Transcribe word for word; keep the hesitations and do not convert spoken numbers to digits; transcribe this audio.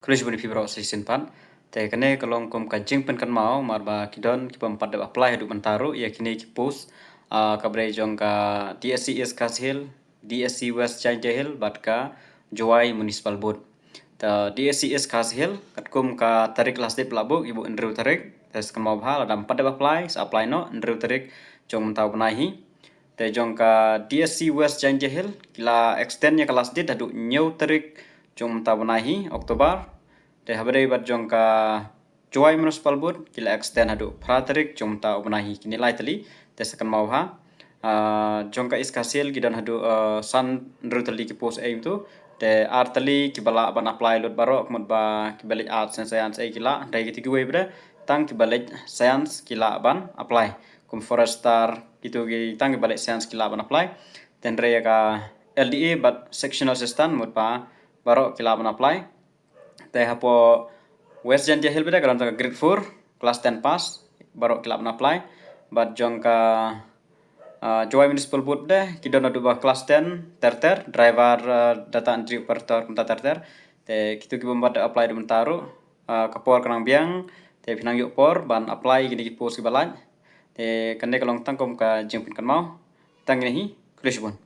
Khublei shibun ïa phi baroh sa shisien pat. Te kane ka long kum ka jingpynkynmaw namar ba ki don ki bym pat dep apply haduh mynta ruh ïa kine ki post, ah, kaba dei jong ka D S C East Khasi Hills, D S C West Jaintia Hills bad ka Jowai Municipal Board. Te D S C East Khasi Hills katkum ka tarik last date ba la buh, ki buh hynriew tarik. Te sa kynmaw bha, lada ym pat dep apply, sa apply noh hynriew tarik jong mynta u bnai hi. Te jong ka D S C West Jaintia Hills ki la extend ïa ka last date haduh hynñiew tarik jong mynta u bnai hi, October. Te haba dei bad jong ka Jowai Municipal Board ki la extend haduh phra tarik jong mynta u bnai hi. Kine lai tylli, te sa kynmaw bha. Ah, jong ka East Khasi Hills ki don haduh, ah, san hynriew tylli ki post ei mynta. Te ar tylli kiba lah ban apply lut baroh, ka mut ba kiba leit Arts and Science ei ki lah, hynrei kito kiwei pat de tang kiba leit Science ki lah ban apply. Kum Forester, kito ki tang kiba leit Science ki lah ban apply. Te hynrei ïa ka L D A bad Sectional Assistant mut ba baroh ki lah ban apply. Te hapoh West Jaintia Hills pat de ka don tang ka grade four, class ten pass, baroh ki lah ban apply. Bad jong ka, ah, Jowai Municipal Board pat de ki don haduh ba class ten ter ter, driver, ah, data entry operator, kumta ter ter. Te kito ki bym pat dep apply haduh mynta ruh, ah, ka por ka nang biang, te phin nang ïoh por ban apply kine ki post kiba lait. Te kane ka long tang kum ka jingpynkynmaw. Tang kine hi, khublei shibun.